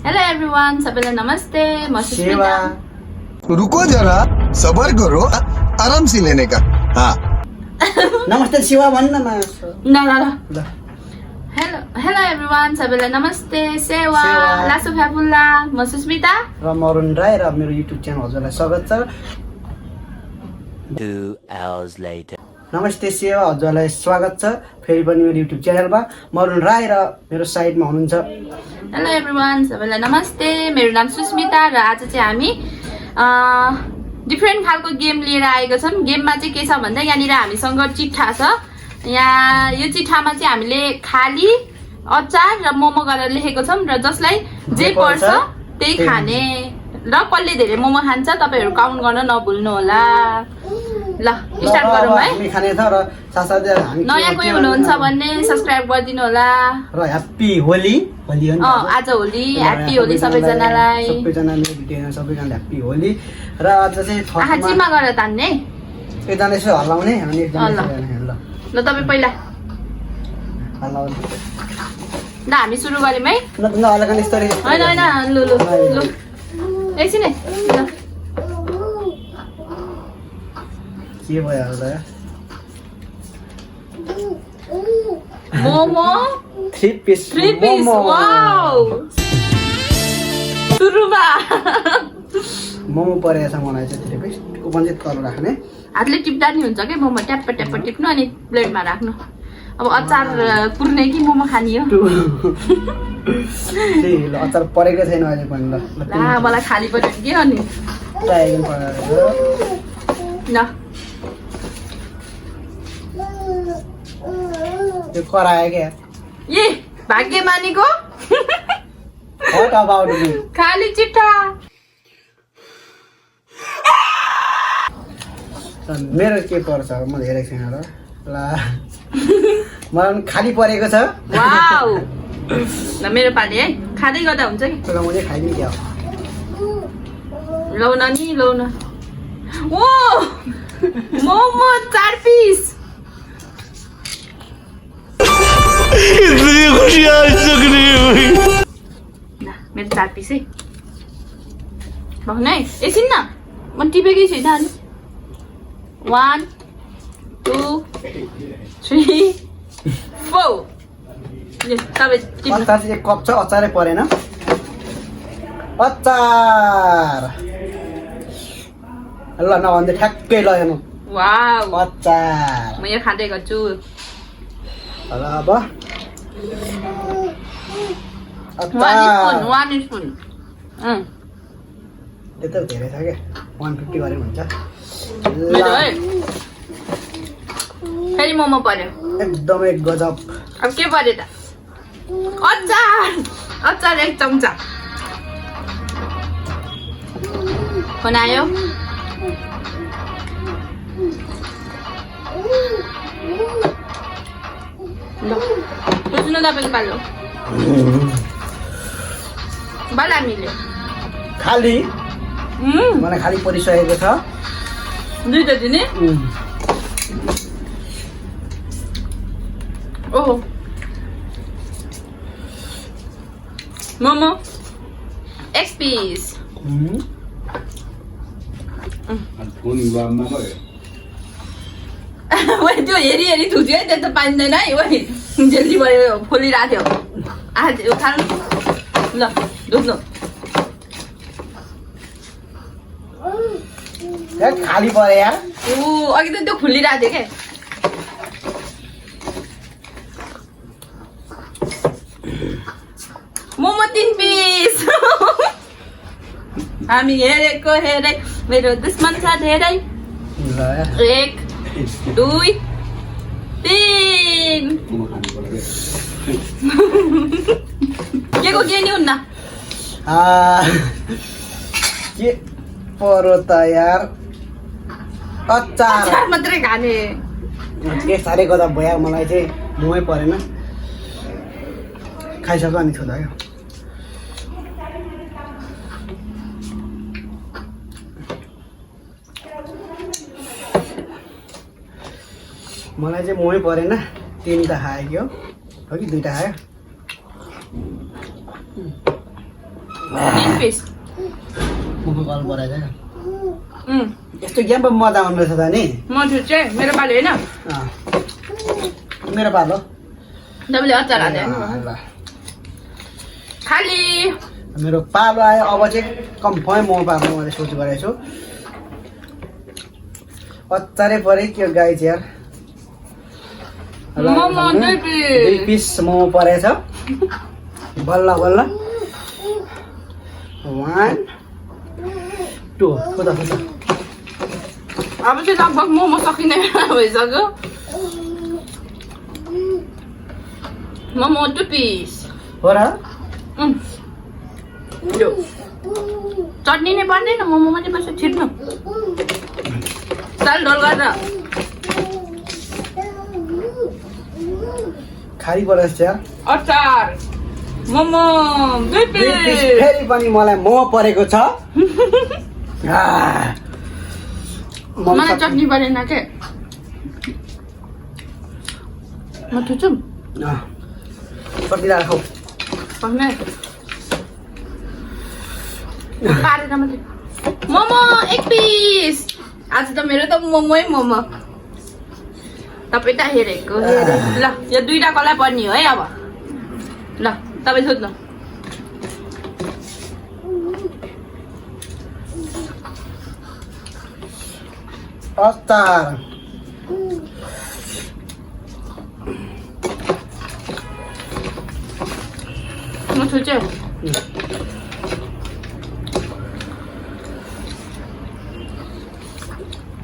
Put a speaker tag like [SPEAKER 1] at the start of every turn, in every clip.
[SPEAKER 1] Hello everyone, सबैलाई नमस्ते। म सुस्मिता।
[SPEAKER 2] रुको जरा, सबर करो, आराम से लेने का। हाँ।
[SPEAKER 3] नमस्ते शिवा भन्न न
[SPEAKER 1] ल हेलो हेलो एभ्रिवान, सबैलाई नमस्ते। सेवा लासो फ्याफुल्ला। म सुस्मिता
[SPEAKER 3] र म अरुण राई र मेरो युट्युब च्यानल हजुरलाई स्वागत छ।
[SPEAKER 4] 2 hours later.
[SPEAKER 3] नमस्ते सेवा हजुरलाई स्वागत छ फेरि पनि मेरो युट्युब च्यानलमा। म अरुण राई र मेरो साइडमा हुनुहुन्छ।
[SPEAKER 1] हेलो एभ्रिवान, सबैलाई नमस्ते। मेरो नाम सुस्मिता र आज चाहिँ हामी डिफ्रेन्ट खालको गेम लिएर आएको छौँ। गेममा चाहिँ के छ भन्दा यहाँनिर हामीसँग चिट्ठा छ। यहाँ यो चिट्ठामा चाहिँ हामीले खाली अचार र मोमो गरेर लेखेको छौँ र जसलाई जे पर्छ त्यही खाने र कसले धेरै मोमो खान्छ तपाईँहरू काउन्ट गर्न नभुल्नु होला। ल स्टार्ट गरौँ है।
[SPEAKER 3] हामी खाने छ र साथसाथै हामी
[SPEAKER 1] नयाँ कोही हुनुहुन्छ भने सब्स्क्राइब गरिदिनु होला।
[SPEAKER 3] र ह्याप्पी होली। होली हो नि
[SPEAKER 1] आज होली, ह्याप्पी होली सबैजनालाई।
[SPEAKER 3] सबैजना मेरो भिडियो हेर्न सबैजना ह्याप्पी होली। र आज चाहिँ
[SPEAKER 1] आहा जिम्मा गरेर तान्ने
[SPEAKER 3] एकजना यसो हल्लाउने अनि एकजना ल
[SPEAKER 1] ल तपाईँ पहिला
[SPEAKER 3] हल्लाउने
[SPEAKER 1] ल हामी सुरु गरौँ है।
[SPEAKER 3] न हल्लाउने यस्तरी
[SPEAKER 1] होइन होइन लु लु लु एकछिन है। ल
[SPEAKER 3] के भयो होला
[SPEAKER 1] मोमो
[SPEAKER 3] 3 पिस
[SPEAKER 1] वाउ सुरुमा
[SPEAKER 3] मोमो परेको छ मलाई चाहिँ 3 पिस कुपन चाहिँ तल राख्ने।
[SPEAKER 1] हातले टिप्दा नि हुन्छ क्या मोमो ट्याप्प ट्याप्प टिप्नु अनि प्लेटमा राख्नु। अब अचार पुर्ने कि मोमो खाने हो।
[SPEAKER 3] ल अचार परेको छैन अहिले पनि ल
[SPEAKER 1] ला मलाई खाली पऱ्यो के अनि
[SPEAKER 3] ट्राई गर्नु
[SPEAKER 1] ल
[SPEAKER 3] त्यो करायो क्या
[SPEAKER 1] ए भाग्यमानीको
[SPEAKER 3] व्हाट अबाउट मी
[SPEAKER 1] खाली चिट्ठा।
[SPEAKER 3] मेरो के पर्छ म हेरेको छैन र ल मलाई पनि खाली परेको छ।
[SPEAKER 1] वाउ ल मेरो पाली है। खाँदै गर्दा हुन्छ कि
[SPEAKER 3] तर मैले खाइदिनु क्या
[SPEAKER 1] लौ न नि लौ न। ओ मोमो 4 पिस।
[SPEAKER 4] इतनी खुशी आज तक नहीं हुई।
[SPEAKER 1] मेरो 4 पिस है। भन है एकछिन न म टिपेकै छुइनँ अनि 1 2 3 4 तपाईँ टिप्नु।
[SPEAKER 3] अचार चाहिँ एक कप छ अचारै परेन अचार ल नभन्दै ठ्याक्कै लगाउनु
[SPEAKER 1] वाउ
[SPEAKER 3] अचार।
[SPEAKER 1] म यो खाँदै गर्छु।
[SPEAKER 3] ल अब
[SPEAKER 1] 1 स्पुन
[SPEAKER 3] यो त धेरै छ क्या 150 गरे हुन्छ।
[SPEAKER 1] मेरो है फेरि मोमो पर्यो।
[SPEAKER 3] एकदमै गजब।
[SPEAKER 1] अब के पर्यो त अचार अचार 1 चम्चा बनायो। ल बुझ्नु तपाईँको पालो बाला मिल्यो
[SPEAKER 3] खाली मलाई खाली परिसकेको छ।
[SPEAKER 1] दुईटा दिने ओहो मोमो X पिस। त्यो हेरी हेरी थुच्यो है त्यो त पाइँदैन है। ओ जेल्ली भयो फोलिरहेको थियो। आज यो खानु ल दुध्नु
[SPEAKER 3] खाली परे यार।
[SPEAKER 1] अघि त त्यो खुलिरहेको थियो क्या। मोमो 3 पिस। हामी हेरेको हेरे मेरो दुश्मन छ धेरै। 1 2 3 के को के नि हुन्न
[SPEAKER 3] के परो त यार अचार
[SPEAKER 1] अचार मात्रै खाने।
[SPEAKER 3] के साह्रै गजब भयो मलाई चाहिँ मोमै परेन। खाइसक्यो अनि छुँदा क्या मलाई चाहिँ मोमै परेन। 3टा खायो कि हो कि 2टा खायो।
[SPEAKER 1] 3 पिस
[SPEAKER 3] मुखको कल पराइछ यस्तो गेम पनि मजा आउनु रहेछ त नि
[SPEAKER 1] मधु चाहिँ मेरो पालो होइन
[SPEAKER 3] मेरो पालो
[SPEAKER 1] तपाईँले अचार हाल्दै
[SPEAKER 3] ल
[SPEAKER 1] खाली
[SPEAKER 3] मेरो पालो आयो अब चाहिँ कन्फर्म मोमो पार्नु मैले सोच गरेको छु अचारै पऱ्यो के गाई चाहिँ यार
[SPEAKER 1] मोमो 2
[SPEAKER 3] पिस मोमो परेछ बल्ल बल्ल 1 2 खुदा खुदा
[SPEAKER 1] अब चाहिँ लगभग मोमो सकिने बेला भइसक्यो मोमो 2 पिस
[SPEAKER 3] हो र
[SPEAKER 1] यो चटनी नै पर्दैन मोमो मात्रै बस्छ छिट्नु चाल ढोल गरेर
[SPEAKER 3] खाली परेछ यार
[SPEAKER 1] अचार मोमो 2 पिस
[SPEAKER 3] फेरि पनि मलाई मोमो परेको छ
[SPEAKER 1] मलाई चटनी परेन के म थुच्छु
[SPEAKER 3] चटनी राखौ
[SPEAKER 1] भन्ने पारेर मात्रै मोमो 1 पिस आज त मेरो त मोमोै मोमो तपाईँ त हेरेको ल यो 2टा कसलाई पर्ने हो है अब ल तपाईँ सोध्नु
[SPEAKER 3] अचार
[SPEAKER 1] म थुच्छु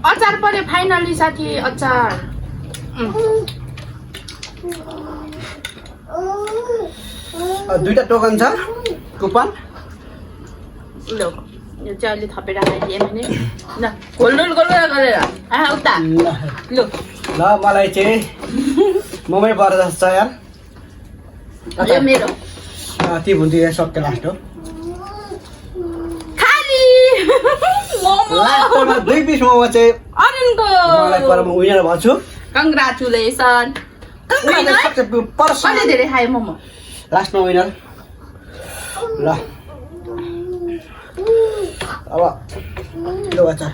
[SPEAKER 1] अचार पर्यो फाइनली साथी अचार
[SPEAKER 3] दुईटा टोकन छ कुपन
[SPEAKER 1] ल यो चाहिँ अलि थपेर खाइदिएँ भने ल गोल्डोल गोल्डोल गरेर आहा उता ल
[SPEAKER 3] ल मलाई चाहिँ मोमै पर्छ जस्तो छ यार
[SPEAKER 1] यो मेरो
[SPEAKER 3] ती भुन्दी सक्यो लास्ट हो
[SPEAKER 1] खाली मोमो
[SPEAKER 3] लास्टमा 2 पिस मोमो चाहिँ
[SPEAKER 1] अरुणको
[SPEAKER 3] मलाई पर म विनर भन्छु
[SPEAKER 1] कङ्ग्रेचुलेसन कहिले धेरै खायो मोमो
[SPEAKER 3] लास्टमा विनर ल अब यो अचार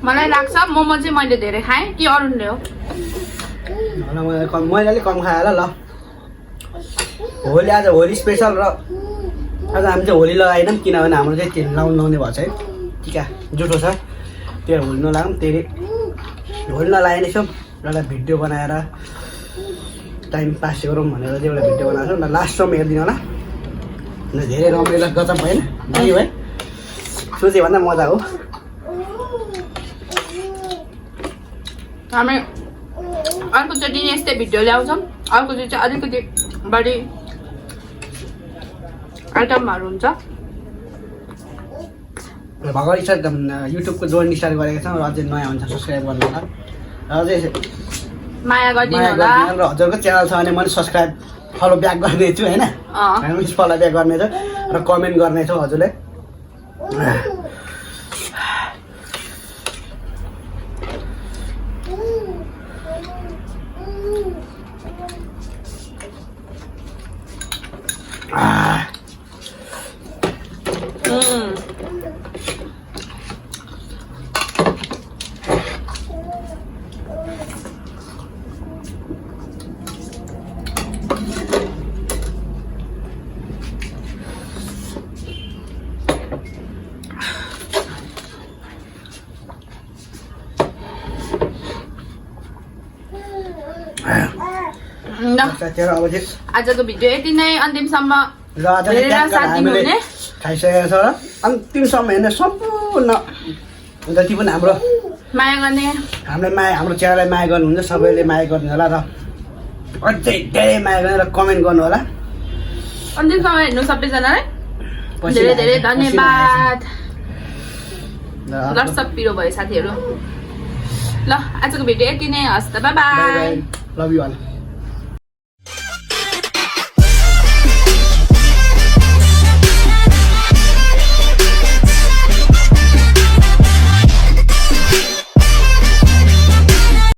[SPEAKER 1] मलाई लाग्छ मोमो चाहिँ मैले धेरै खाएँ कि अरुणले हो
[SPEAKER 3] मैले अलिक कम खाएँ होला ल होली आज होली स्पेसल र आज हामी चाहिँ होली लगाएनौँ किनभने हाम्रो चाहिँ तेल लाउने भएको छ है टिका जुठो छ त्यो होली नलागौँ त्यही होली नलाएनै छौँ एउटा भिडियो बनाएर टाइम पास गरौँ भनेर चाहिँ एउटा भिडियो बनाएको छौँ लास्टसम्म हेरिदिनु होला धेरै रमाइलो गजब भएन दामी भयो सोचे भन्दा मजा हो
[SPEAKER 1] हामी अर्कोचोटि यस्तै भिडियो ल्याउँछौँ अर्कोचोटि चाहिँ अलिकति बढी आइटमहरू हुन्छ
[SPEAKER 3] भर्खर स्टार्ट युट्युबको जोड्ने स्टार्ट गरेको छौँ र अझै नयाँ हुन्छ सब्सक्राइब गर्नु होला र अझै
[SPEAKER 1] माया गरिदिनु होला
[SPEAKER 3] र हजुरको च्यानल छ भने मैले सब्सक्राइब फलो ब्याक गर्नेछु होइन हामी फलो ब्याक गर्नेछु र कमेन्ट गर्नेछौँ हजुरले
[SPEAKER 1] आजको भिडियो यति नै अन्तिमसम्म
[SPEAKER 3] र आज हामीले खाइसकेको छ र अन्तिमसम्म हेर्ने सम्पूर्ण जति पनि हाम्रो
[SPEAKER 1] माया गर्ने
[SPEAKER 3] हाम्रो च्यानललाई माया गर्नुहुन्छ सबैले माया गर्नु होला र अझै धेरै माया गर्ने र कमेन्ट गर्नु होला
[SPEAKER 1] अन्तिमसम्म हेर्नु सबैजनालाई धेरै धेरै धन्यवाद लट्सप पिरो भयो साथीहरू ल आजको भिडियो यति नै हस् त bye bye
[SPEAKER 3] love you all